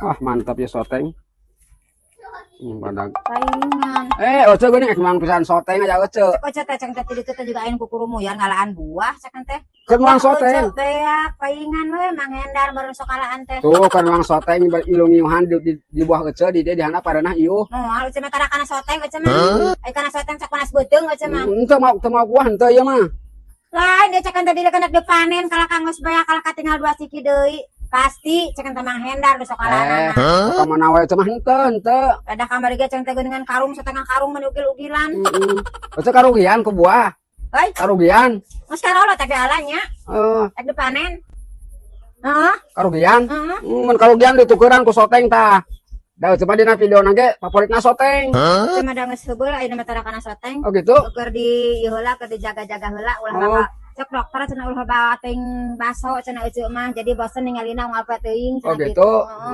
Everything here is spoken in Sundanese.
Wah, mantap ya soteng. Badag. Paingan. Eh, Oce geuning emang pisan soteng aja Oce. Cek Oce teh, ceng teh ti ditu teh juga aing kukurumuyan ngalaan buah cek teh. Keur nuang soteng. Oce beak paingan we Mang Hendar baru sok alaan teh. Tuh kan nuang soteng ilung iuhan di buah Oce di dia di handap pareunah iuh. Moal Oce mah tara kana soteng Oce mah. Ai kana soteng sok panas beuteung Oce mah. Henteu mau, teu mau buah henteu ieu mah. Lain dia cek tadi dia kena dipanen kalau kanggo sebaya kalau tinggal dua siki deui. Pasti cek teh Mang Hendar geus sok Eh, alaan. ka mana wae Oce mah henteu, henteu. Ada kamar ge ceng teh geuningan karung setengah karung menugil-ugilan. Heeh. Oce karugian ku buah. Hoi, Karugian. geus karolo tapi alanya Eh, rek dipanen. Heeh, karugian. Heeh. Mun karugian ditukeran ku soteng tah. Da coba dina video ge favoritna soteng. Cuma da geus heubeul ayeuna mah tara kana soteng. Oh gitu. Keur di ieu heula, keur dijaga-jaga heula ulah bawa. Cek dokter cenah ulah bawa ting baso cenah Ece mah, jadi bosen ningalina unggal poe teuing Oh cenah. Gitu. Heeh.